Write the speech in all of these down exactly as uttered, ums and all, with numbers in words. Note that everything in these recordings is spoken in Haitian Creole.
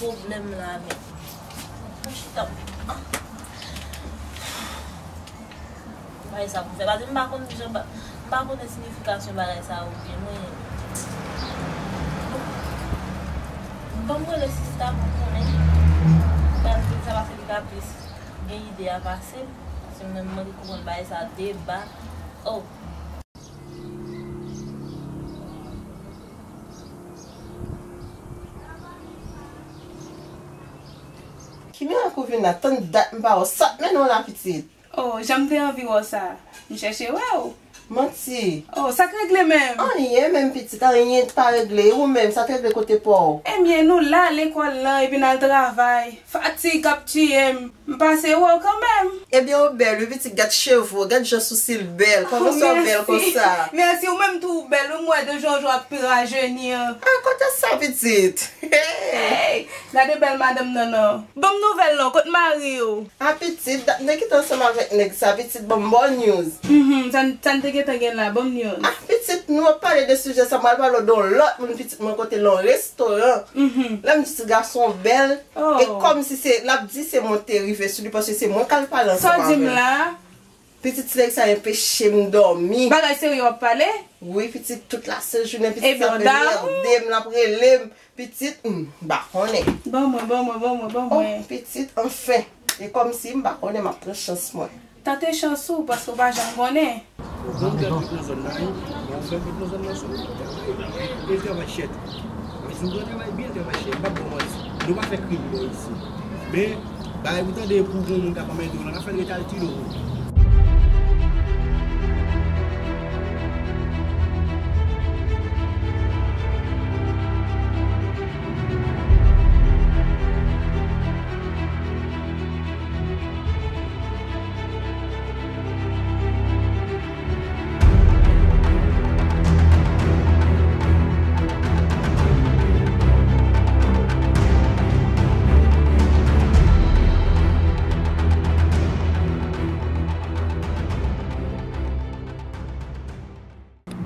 Pwoblèm la menm. Mwen chita. Bagay sa pou fè. Paske m pa konn jan ba-, m pa konnen siyifikasyon bagay sa yo byen. Mwen, ban m rele sista pou m konnen. Ban m di sa paske li ka plis gen ide a pase m. Paske mwen, mwen ki konprann bagay sa deba. Oh. Ki mirak ou vin la? Tann dat m pa wè w. Sa k mennen w la, pitit? Oh, jan m te anvi wè w sa. M chèche wè w. Manti. Oh, sa k regle menm? Anyen menm, pitit, anyen pa regle. E ou menm, sa t regle kote pa w? Ebyen, nou la lekòl lan, epi n al travay. Fatig ap tiye m. M pase wè w kanmenm. Ebyen, ou bèl, wi, pitit, gad cheve w, gad jan sousi l bèl. Kòman sa w bèl konsa? Mèsi, ou menm tou ou bèl, wi, m wè de jou an jou w ap pi rajeni an. Ah, kote sa, pitit? Hey, gade bèl madanm nan, non. Ban m nouvèl, non, kot mari w? Ah, pitit, dat m te kite ansanm avèk nèg sa, pitit, ban m bon news. Mhm, sa n, sa n te gentan gen la, ban m news. Ah, pitit, nou ap pale de sijè sa, m al pale w de yon lòt moun, pitit, mwen kote l nan yon restoran. Mhm. Lè m di ti gason bèl, Oh. E kòmsi se, l ap di se mwen te rive sou li, paske se mwen k al pale ansanm avè l. Sa w di m la? Pitit, ti nèg sa enpeche m dòmi. Bagay serye w ap pale? Wi, pitit, tout lasent jounen, pitit sa ap enmède m, l ap rele m. Pitit, m, m pa konnen. Ban mwen, ban mwen, ban mwen, ban mwen. Oh, pitit, anfen. E kòmsi m pa konnen, m ap pran chans mwen. Tante chans ou, paske w pa janm konnen. Bon, m fèk vin nan zòn nan, wi. Bon, m fèk vin nan zòn nan sou travay. E travay chèt. Mwen di w, travay byen, travay chèt. M p ap ba w manti. Nou pa fè krim bò isi. Men, bagay pou tande pou yon moun ka pèmèt ou, nan afè l ret al tire w.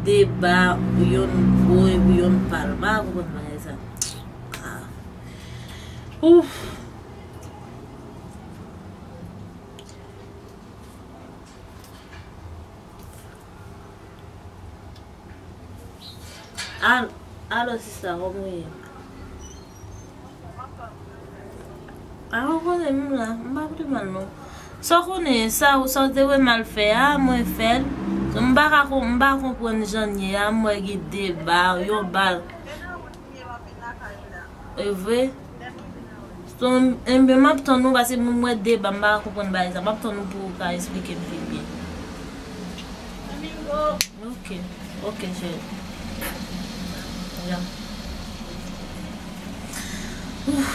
Deba, youn gwo epi youn pal. M pa konprann bagay sa. Ah. Ouf. Al-, alo, sista, kòman w ye? A, ou konnen m la, m pa pi mal non. Sa w konnen, sa, sa w te wè m al fè a, mwen fè l. M pa ka kon-, m pa konprann jan l ye a, m wè gen de ba, yon ba. E vre? So, m, enben, m ap tann ou, paske m wè deba, m pa ka konprann bagay sa. M ap tann ou pou ou ka esplike m pi byen. Ok, ok, cheri. Ya. Ouf.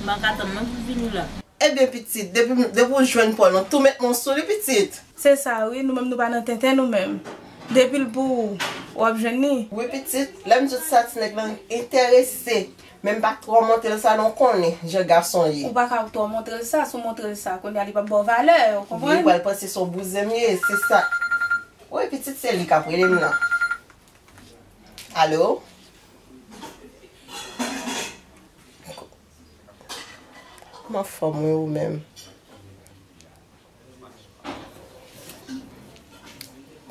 M pa ka tann non pou vini la. Ebyen, pitit, depi, depi w jwenn Paul, nou tou met men w sou li, pitit. Se sa, wi, nou menm nou pa nan tenten nou menm. Depi l pou ou, w ap jwenn li. Wi, pitit, lè m di w sa, ti nèg lan enterese. Men m pa twò montre l sa non, w konnen jan gason ye. Ou pa ka twò montre l sa, si w montre l sa, kounye a li p ap ba w valè, ou konprann? Wi, li pral panse se yon bouzen m ye, se sa. Wi, pitit, se li k ap rele m nan. Alo? Kòman anfòm wi ou menm?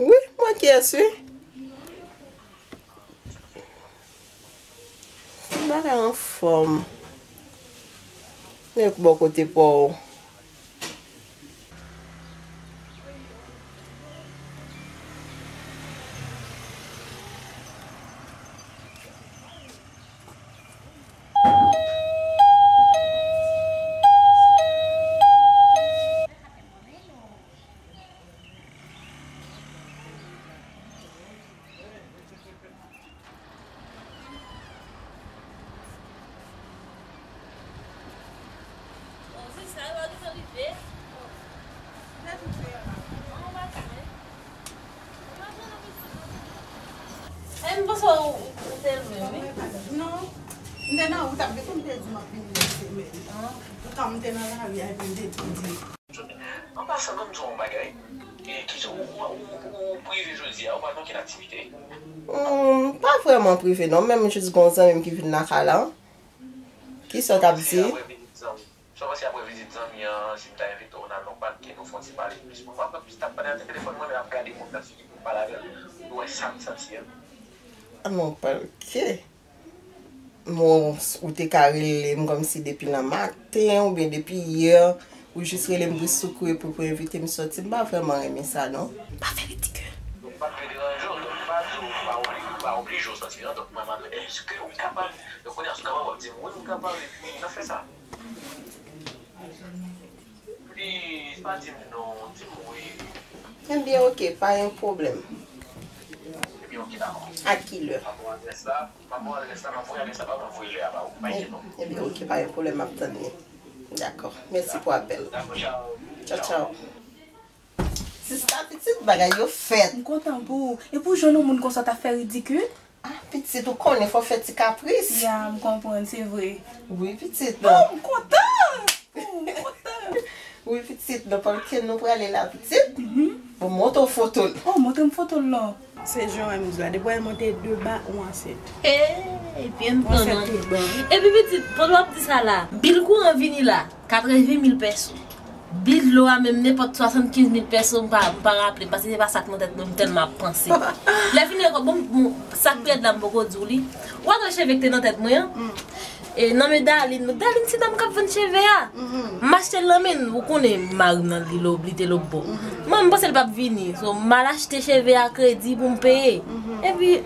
Wi, mwen kyès wi. Tout bagay anfòm. Men bò kote pa w. E m panse ou, ou te lwen, wi. Non. M te nan wout ap vin, m te di m ap vini lòt semèn. Poutan m te nan lari a, epi m te tou di. An pasan, ban m di w yon bagay. E, kisa w, ou, ou, ou prive jodi a, ou pa gen okenn aktivite? Hmm, pa vrèman prive, non. Menm jis gen yon zanmi m ki vin lakay la. Kisa w t ap di? Sa w panse apre vizit zanmi an, si m ta envite w nan yon pati, nou fè yon ti pale plis? Mwen, m ap plis t ap pale nan telefòn, mwen menm ap gade moun nan figi pou m pale avè l, pou m wè sa m santi a. Ah non, pa, ok. Bon, ou te ka rele m kòmsi depi nan maten oubyen depi yè, ou jis rele m brisoukou epi pou envite m sòti, m pa vrèman renmen sa, non. Pa fè ridikil. Donk, m pa t vle deranje w, donk, m pa di w, m pa obli-, m pa oblije w sòti, non. Donk, mwen, m ap, èske w kapab? Donk, kounye a, si w kapab, w ap di m, wi, m kapab, epi n ap fè sa. Please, pa di m non, di m wi. Ebyen, ok, pa gen pwoblèm. Ebyen, ok, dakò. A ki lè? M ap voye adrès la, m ap voye adrès la, m ap voye adrès la, m ap voye lè a ba ou. Pa gen non. Ebyen, ok, pa gen pwoblèm, m ap tann li. Dakò. Mèsi pou apèl. Dakò, tchaw. Tchaw, tchaw. Sista pitit, bagay yo fèt. M kontan pou ou. E pou jwenn yon moun konsa, w ta fè ridikil? Ah, pitit, ou konnen fò fè ti kapris. Ya, m konprann, se vre. Wi, pitit, non. Oh, m kontan! Oh, m kontan! Wi, pitit, nan pòl ke nou prale la, pitit. Mhm. Bon, montre w foto l. Oh, montre m foto l, non. Se jan m di la, depi w monte de ba, ou ansent. Hey, byen pran non. Epi, pitit, pandan w ap di sa la, bil kouran vini la, katreven mil pèso. Bil dlo a menm, nenpòt swasannkenz mil pèso, m pa, m pa raple m, paske se pa sa k nan tèt mwen, m tèlman ap panse. Lè fini ankò, bon, bon, sa k pi rèd la, m poko di w li. Ou wè cheve k te nan tèt mwen an? E nan men Darline, Darline se dam k ap vann cheve a. M achte l nan men l, ou konnen mari m nan li lo, li te lòtbò. Mwen, m panse l p ap vini. So, m al achte cheve a kredi pou m peye. Epi,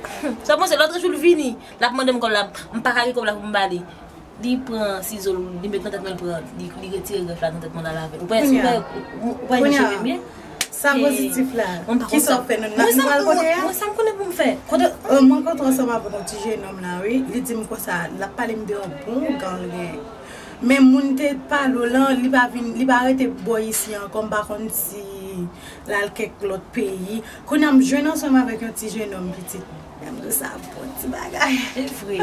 sa panse lòt jou l vini, l ap mande m kòb la, m pa ka gen kòb la pou m ba li. Li pran sizo l, li met nan tèt mwen, li pran, li, li retire grèf la nan tèt mwen, l al avè l. Ou pa, ou pa, ou pa wè cheve m ye? Sa pozitif la. Kisa w fè nou? N ap pral kote a? Mwen, sa m konnen pou m fè. Kote, euh, mwen kontre ansanm avèk yon ti jenòm la, wi. Li di m konsa, l ap pale m de yon bon ougan l gen. Men moun te pale w lan, li pa vin, li pa rete bò isi ankò, m pa konn si l al kèk lòt peyi. Kounye a m jwenn ansanm avèk yon ti jenòm pitit. Menm tou sa bon ti bagay. Se vre.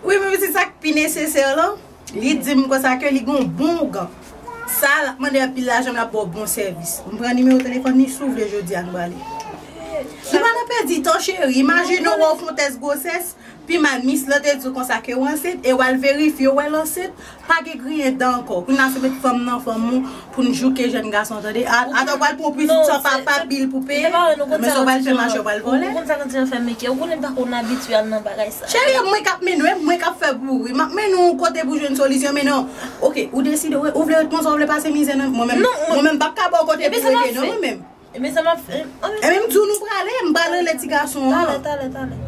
Wi, men pitit sa k pi nesesè lan. Li di m konsa ke li gen yon bon ougan. Sa l ap mande anpil lajan, men l ap ba w bon sèvis. M pran nimewo telefòn li, si w vle jodi a nou prale. Li pa nan pèdi tan, cheri. Imajine w wè w fè yon tès gwosès, pi mal mis lan te di w konsa ke w ansent, e w al verifye w wè l ansent, pa gen griyen dan ankò. Kounye a se met fanm nan fanm ou, pou n jouke jèn gason, tande. A, atò w pral pran pitit san papa, bil pou peye. Men sa w pral fè, mache, w pral vòlè. Ou konn sa, konn jan fè meke. Ou konnen m pa konn abitye al nan bagay sa. Cheri, e mwen k ap mennen w, e mwen k ap fè pou ou, wi. M ap mennen w kote pou jwenn solisyon, men non. Ok, ou deside, ou, ou vle ret konsa, ou vle pase mizè nan. Mwen menm, mwen menm, m p ap ka ba w kote pou w rete, non, mwen menm. Ebyen, sa m ap fè. Ebyen, m di w nou prale, m pral rele ti gason an. Talè, talè, talè.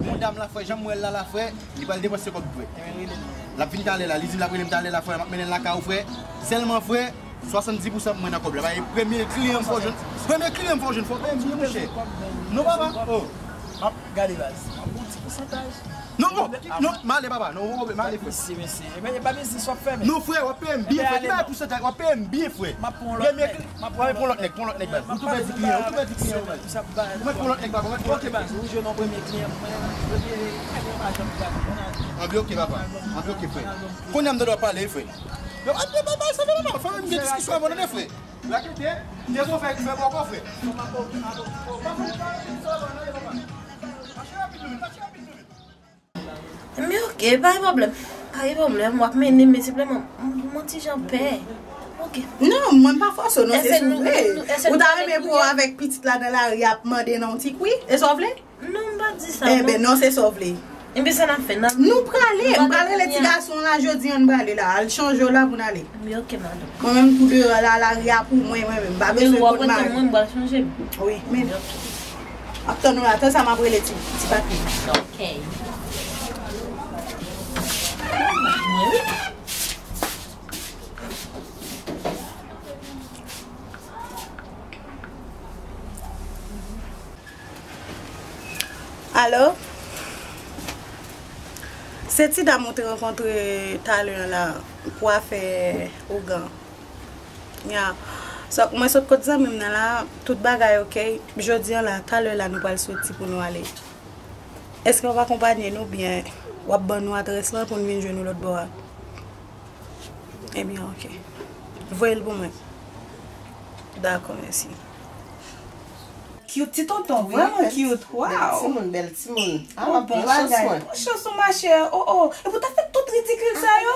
Bon dam la, frè, jan m wè l la, la, frè, li pral depanse kòb, frè. L ap vin talè la, li di m l ap rele m talè la, frè, m ap mennen l lakay ou, frè. Sèlman, frè, swasanndis pousan pou mwen nan kòb la. Bay premye kliyan m fò jwenn. Premye kliyan m fò jwenn, fò peye m byen, monchè. Non, papa. Oh. M ap gade baz. M ap pran ti pousantaj. Non, oh, non, m ale, papa. Non, oh, m ale, frè. Mèsi, mèsi. E pa biznis w ap fè, men. Non, frè, w ap peye m byen, frè. Ki bagay pousantaj, w ap peye m byen, frè. M ap pran lòt nèg. M ap pran lòt nèg, pran lòt nèg, baz. Ou tou pèdi kliyan, ou tou pèdi kliyan, baz. Ou mèt pran lòt nèg, papa, ou mèt pran lòt nèg, baz. Ou jwenn yon premye kliyan pou mwen, premye kliyan pa janm gate. Anben, ok, papa. Anben, ok, frè. Kounye a m ta dwe pale, frè. Yo, anben, bay, bay, sa fè lontan. Fò m gen diskisyon avè w, tande, frè. Rakete, m te gon fè ki fè bòkò, frè. Mache rapid, non, mache rapid, non. Men ok, pa gen pwoblèm. Pa gen pwoblèm, w ap mennen m, men senpleman, m, m yon ti jan pè. Ok. Non, mwen m pa fòse w, non, se si w vle. Ou ta renmen pou w avèk pitit la nan lari ap mande nan yon ti kwi? E sa w vle? Non, m pa di sa, non. Enben, non, se sa w vle. Enben, sa n ap fè, n ap... Nou prale, m pral rele ti gason la, jodi a, n prale la. Al chanje w la pou n ale. Men ok, madanm. Mwen menm, tou deyò la, lari a pou mwen, mwen menm. M pa bezwen konn mari. Mwen, m pral chanje m. Wi, men. Ok. Ap tann ou la, tan sa m ap rele ti, ti patnè. Ok. Alo? Se ti dam ou te rankontre talè an la pou afè ougan. Ya. Sa, mwen sot kot zanmi m nan la, tout bagay ok. Jodi an la, talè la nou pral soti pou nou ale. Èske w ap akonpanye nou oubyen w ap ban nou adrès lan pou n vin jwenn ou lòt bò a? Ebyen, ok. Voye l pou mwen. Dakò, mèsi. Cute ti tonton, vrèman cute. Bèl timoun, bèl timoun. Ah, w ap pran chans mwen. Pran chans ou, ma chère. Oh, oh. Epi w ta fè tout ridikil sa yo?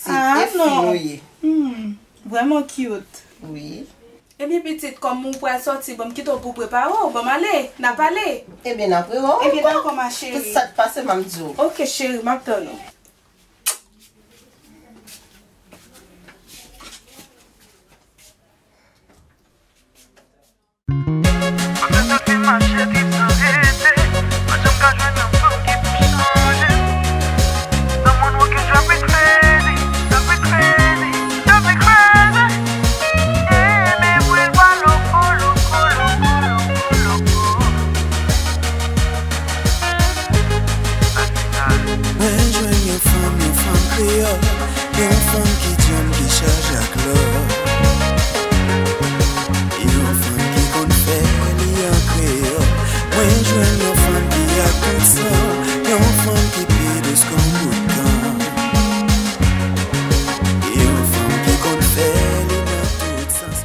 Ah, non. Hmm, vrèman cute. Wi. Ebyen, pitit, kòm ou pral sòti, ban m kite w pou w prepare w, ban m ale, n ap ale. Ebyen, n ap rewè w ankò. Ebyen, dakò, ma chérie. Tout sa k pase, m ap di w. Ok, cheri, m ap tann ou. Mwen santi mache ki san rete, pa janm ka jwenn yon fanm ki pou chanje. Someone who can drive me crazy, drive me crazy, drive me crazy. Eme bwè lwa loko, loko, loko, loko, loko. Mwen jwenn yon fanm, yon fanm kreyòl, yon fanm ki djanm, ki chaje ak lò. Yon fanm ki konn fè li an kreyòl. Mwen jwenn yon fanm ki ak tout san, yon fanm ki pi dous k on bout kan. Yon fanm ki konn fè li nan tout sans.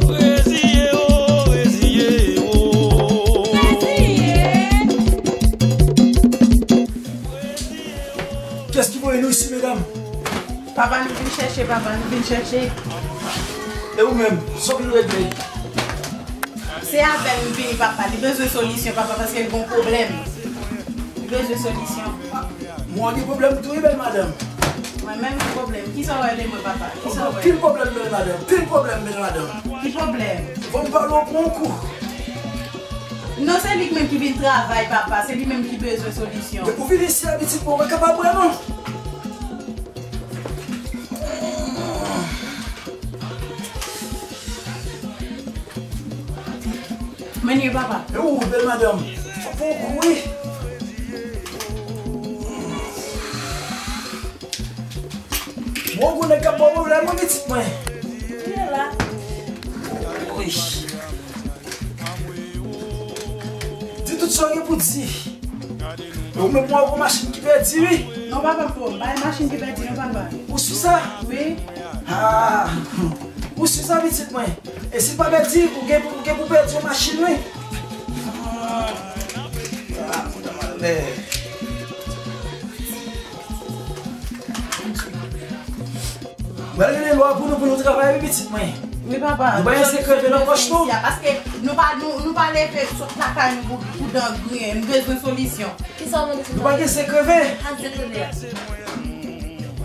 Reziye w, reziye w. Kiyès ki voye nou isi, medam? Papa, nou vin chèche, papa, nou vin chèche. E ou menm, sa w vin regle? Se avè l m vini, papa. Li bezwen solisyon, papa, paske l gon pwoblèm. Li bezwen solisyon. Mwen gen pwoblèm tou, wi, bèl madanm. Mwen menm gen pwoblèm. Kisa w wè de mwen, papa? Kisa w wè? Pil pwoblèm, bèl madanm. Pil pwoblèm, bèl madanm. Ki pwoblèm? Fò m pale w pou yon kou. Non, se li menm ki vin travay, papa. Se li menm ki bezwen solisyon. Depi w vin isi a, pitit mwen, ou pa kapab wè, non. Men li ye, papa. E ou, bèl madanm? Fò pou w kouri. Bon, gwo nèg k ap ba w pwoblèm, wi, pitit mwen. Li la. Wi. Di tout sa w gen pou di. Ou menm, ou gon machin ki pèdi, wi. Non, papa, m pa gen machin ki pèdi, non, papa. Ou si sa? Wi. Ah, ou si sa, pitit mwen? E si l pa pèdi, ou gen, ou gen pou pèdi yon machin, wi. Ah, ah, puta madre. Mwen rele lwa pou nou, pou nou travay, wi, pitit mwen. Wi, papa. Nou pa gen se kreve nan pòch nou. Paske nou pa, nou, nou pa leve sot lakay nou pou, pou dan griyen. Nou bezwen solisyon. Kisa w mande sou... Nou pa gen se kreve. An se kreve a.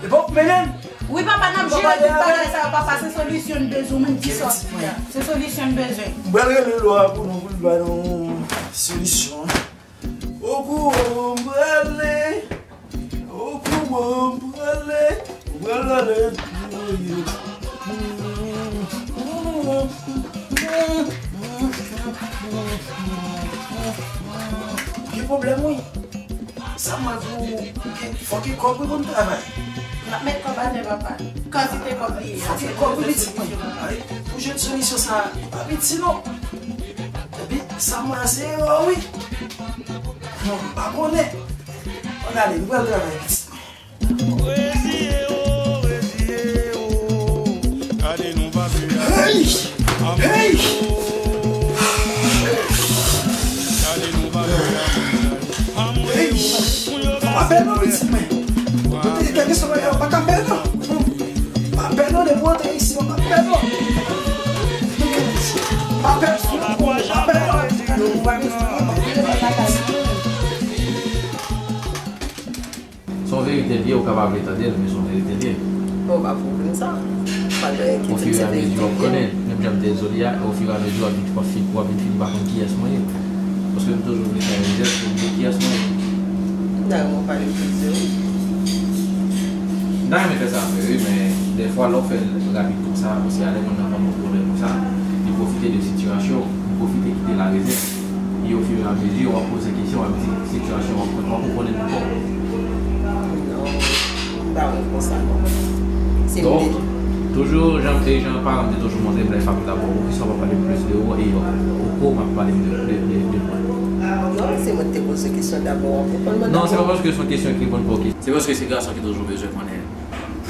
E pa w k mennen l? Wi, papa, n ap jere tout bagay sa yo, papa. Se solisyon n bezwen, ou menm ki sòti a. Se solisyon n bezwen. Mwen rele lwa pou nou, pou l ba nou solisyon. Oku, oku, m prale. Oku, m prale. M prale. Gen pwoblèm, wi. Sa m wè pou, pou gen, fò gen kòb wi pou n travay. N ap met kòb atè, papa. Kantite kòb li ye. Fò gen kòb wi, pitit mwen. Pou jwenn solisyon sa a, li pa piti non. Epi, sa m wè a se erè wi. Bon, m pa konnen. Ann ale, nou pral travay, pitit mwen. Reziye w, reziye w. Gade nou pase a. Hey! Hey! Gade nou pase a. Hey! Pa pè non, pitit mwen. Yo te gade sou yo, pa ka pè non. Pa pè non, depi w antre isi, pa pè non. Pa pè, pa pè non. Sa w vle Verite l ye, ou ka pa vle tande l, men se yon verite l ye. Bon, pa pwoblèm sa. Pa gen enkyetid, se verite l ye. Ofiramezi w ap konnen, menm jan m te di w li a, ofiramezi w ap vin, w ap fin, w ap vin fini pa konn kiyès mwen ye. Paske m toujou vle fè yon jès pou m di kiyès mwen ye. M ta renmen w pale m plis de ou. M ta renmen fè sa avè w, wi, men dèfwa, lè w fè l rapid konsa, osi alè moun nan pa yon pwoblèm konsa, li pwofite de sitiyasyon, li pwofite kite larezèv. E ofiramezi, w ap poze kesyon, w ap di sitiyasyon, w ap konn, w ap konprann li ankò. Non, m pa bon konsa, non. Si m te... Donk, toujou, jan, e jan paran m te toujou montre m, lè fwa m ta ba w kesyon, m ap pale plis de ou, e ou, ou ko, m ap pale de, de, de, de mwen. Non, se mwen ki te poze kesyon dabò, w ap konprann mwen dabò. Non, se pa paske se yon kesyon ki reponn pa w kesyon. Se paske se gason ki toujou bezwen konnen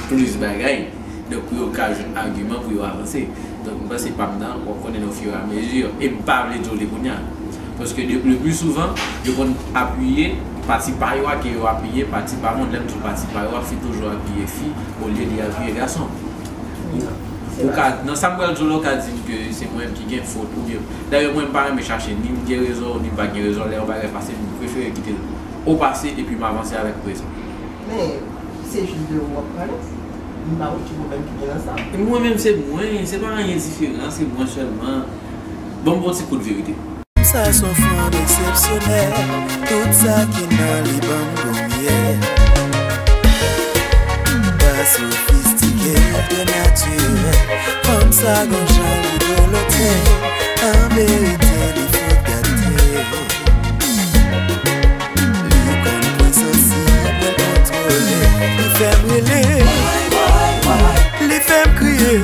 plis bagay. Donk, pou yo ka jwenn agiman pou yo avanse. Donk, m panse pa m nan, w ap konnen ofiramezi. E m pa vle di w li kounye a. Paske de, le pli souvan, yo konn apiye pati pa yo a ke yo apiye pati pa moun. Lè m di w pati pa yo a, fi toujou apiye fi olye li apiye gason. Ou, ou ka, nan sa m pral di w la, ou ka di m ke se mwen menm ki gen fot, oubyen, dayè, mwen, m pa renmen chache ni m gen rezon, ni m pa gen rezon, lè yon bagay pase, m prefere kite l o pase epi m avanse avèk prezan. Men, se jis de ou w ap pale. M pa wè ki pwoblèm ki gen nan sa. Mwen menm se mwen, se pa anyen diferan, se mwen sèlman. Ban m yon ti kout verite. Sa se yon fanm eksepsyonèl, tout sa ki nan li ban m gwo myèl. Pa sofistike, trè natirèl, fanm sa gon jan li dwolotèl, an verite li fout gate. Li konn pwen sansib mwen kontwole. Li fè m rele. Li fè m kriye.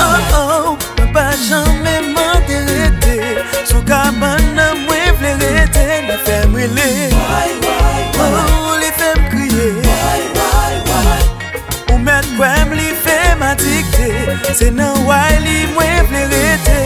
Oh, oh, mwen pa janm mande rete. Sou kabann nan mwen vle rete. Li fè m rele. Oh, li fè m kriye. Ou mèt kwè m, li fè m adikte. Se nan way li mwen vle rete.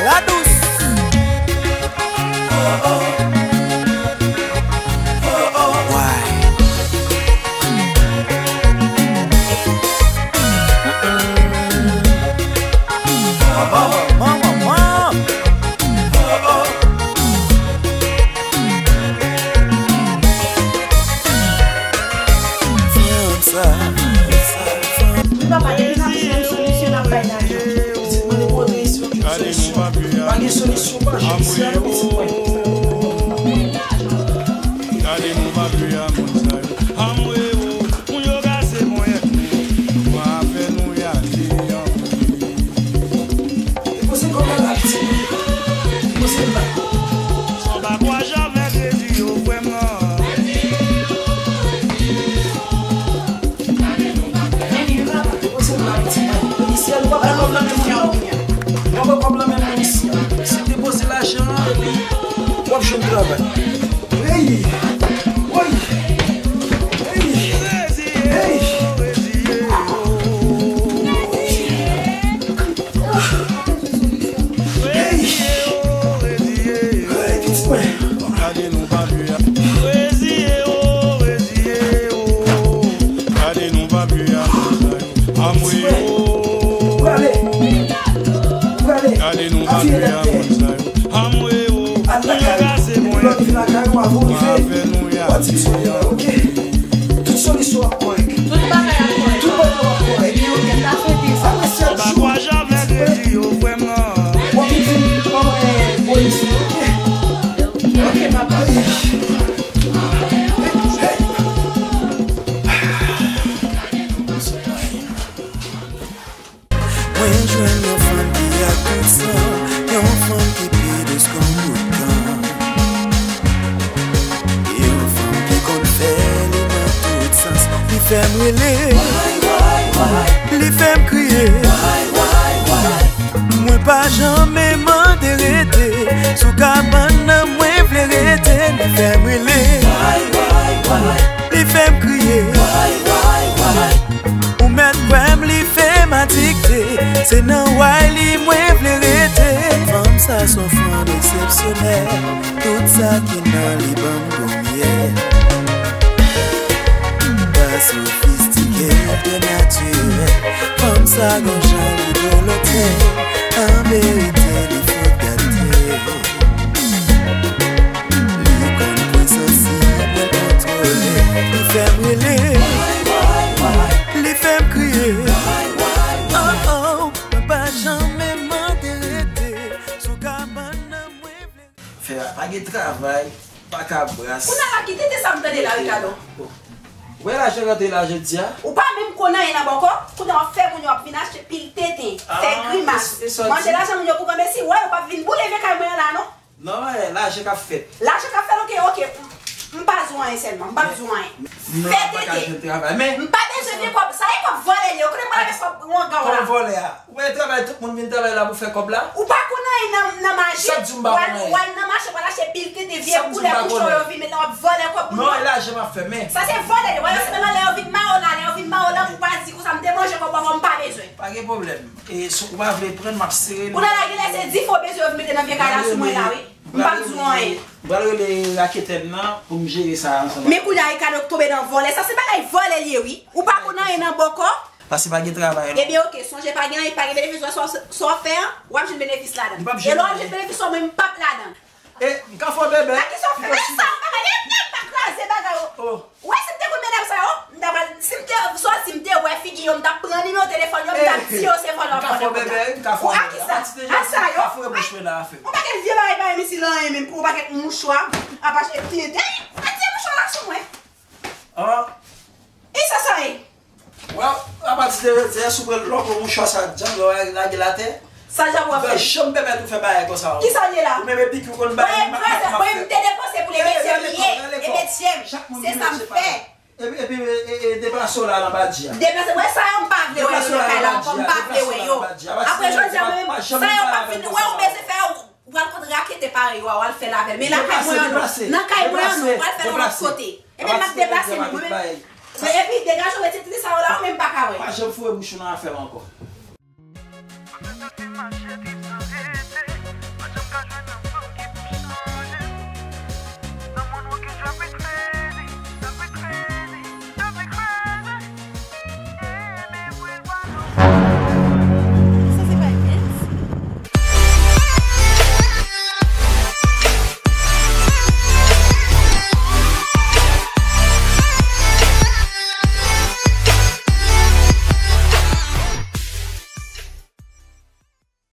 Ala dous. Fanm sa. Papa, depi n ap jwenn solisyon, n ap bay lajan. Pitit mwen, li pote isi, yo jwenn solisyon. Pa gen solisyon, pa jwenn isi a non, pitit mwen. Gade nou pa pè a moun sa yo. Anmwe o, moun yo kase ponyèt nou. Mwen a fè nou yale anmwe. Depoze kò w la, pitit mwen. Depoze l la. Anba kwa javè kredi yo, frè m nan. Depoze l la, pitit mwen. Misye, nou pa pran pwoblèm moun nan. Nou pa pran pwoblèm moun isi a. Si w depoze lajan an, epi w ap jwenn travay. Hey! Woy! Hey! Hey! Hey! Hey, pitit mwen! Gade nou pa pè a. Reziye o, reziye o. Gade nou pa pè a. Anmwe o. Prale. Prale. Gade nou pa pè a. Anmwe o. Al lakay ou. Depi lè w rive lakay ou, avan w rive, w ap di m solisyon an, oke? Tout solisyon ap kòrèk. Tout bagay ap kòrèk. Tout bagay ap kòrèk. Apre sèt jou, pitit mwen, w ap vin, w ap wè polis, oke? Oke, papa. Hey, hey. Mwen jwenn yon fanm ki ak tout san, yon fanm ki pi dous kon bout kan. Yon fanm ki konn fè Li fè m kriye. Mwen pa janm mande rete. Sou kabann nan mwen vle rete. Li fè m rele. Li fè m kriye. Ou mèt kwè m, li fè m adikte. Se nan way li mwen vle rete. Fanm sa s on fanm eksepsyonèl. Tout sa ki nan li ban m gwo myèl. Pa sofistike, trè natirèl. Fanm sa gon jan li dwolotèl. An verite, li fout gate. Li konn pwen sansib mwen kontwole. Li fè m rele. Li fè m kriye. Oh, oh, mwen pa janm mande rete. Sou kabann nan mwen vle. Fè a pa gen travay, pa ka bras. Kounye a la, ki tenten sa m tande la, Ricardo? Ou wè lajan rantre la jodi a? Ou pa menm konn anyen nan bòkò, kounye a w ap fè moun yo ap vin achte pil tenten, fè grimas, manje lajan moun yo pou kanpe si, wè yo p ap vin boule vye kay mwen an la non. Non, eh, lajan k ap fèt. Lajan k ap fèt, oke, oke. M, m pa di w anyen sèlman, m p ap di w anyen. Fè tenten. M pa bezwen vye kòb, sa e kòb vòlè li ye, ou konnen mwen avè kòb wanga w la. Kòb vòlè a. Ou wè travay tout moun vin travay la pou fè kòb la? Ou pa konn anyen nan, nan maji. Sa k di w m pa konn anyen? W al nan mache, w al achte pil tenten vye koulè bouchon yo vin met la, w ap vòlè kòb moun yo. Non, e lajan m ap fè, men. Sa se vòlè yo, wè yo se menm lè yo vin mawon la, lè yo vin mawon la, pou pa di konsa m te manje kòb ou pa fè m pa bezwen. Pa gen pwoblèm. E si w pa vle pran, m ap sere li. Ou nan la genlè se dife w bezwen yo vin mete nan vye kay la sou mwen la, wi. M p ap di w anyen. M pral rele raketè m nan pou m jere sa ansanm. Men kounye a Ricardo tonbe nan vòlè. Sa se bagay vòlè li ye, wi. Ou pa konn anyen nan bòkò. Paske pa gen travay non. Ebyen, oke, sonje pa gen anyen, pa gen benefis, sa w, sa w ap fè an, w ap jwenn benefis ladan. E lè w ap jwenn benefis ou, mwen m p ap ladan. E, m ka fè w bèbè. A kisa w fè? Men sa, m pa ka, e, e, pa kraze bagay yo. Ou wè, si m te konn medam sa yo, m ta pral, si m te sòti, m te wè figi yo, m t ap pran nimewo telefòn yo, m t ap di yo se vòlè w ap vòlè kòb la. Ou a kisa? A sa yo? Yon pakèt vye bagay pa isit la, anyen menm, pou yon pakèt mouchwa, ap achte tenten. Mete mouchwa la sou mwen. E sa sa ye? Well, apati de jodi a, si w pran lòt mouchwa sa djanm, lè w lage l atè, sa djanm w ap fè? Janm pèmèt ou fè bagay konsa ankò. Kisa l ye la? Ou menm epi ki w konn bay, m ap fè. Mwen, m te depanse pou l, e metye m ye, e metye m. Se sa m fè. Epi, epi, e, e, deplase w la nan badji a. Deplase, wè sa yo m pa vle wè yo nan kay la ankò, m pa vle wè yo. Apre jodi a, mwen menm, sa yo m p ap vin wè, ou bezwen fè, ou pral kot raketè parèy ou a, w al fè l avè l. Men lakay mwen an non, nan kay mwen an non, w al fè l yon lòt kote. Ebyen, m ap deplase m, mwen menm. Men epi, degaje w, retire tenten sa yo la, ou menm pa ka wè. Pa janm foure bouch ou nan afè m ankò.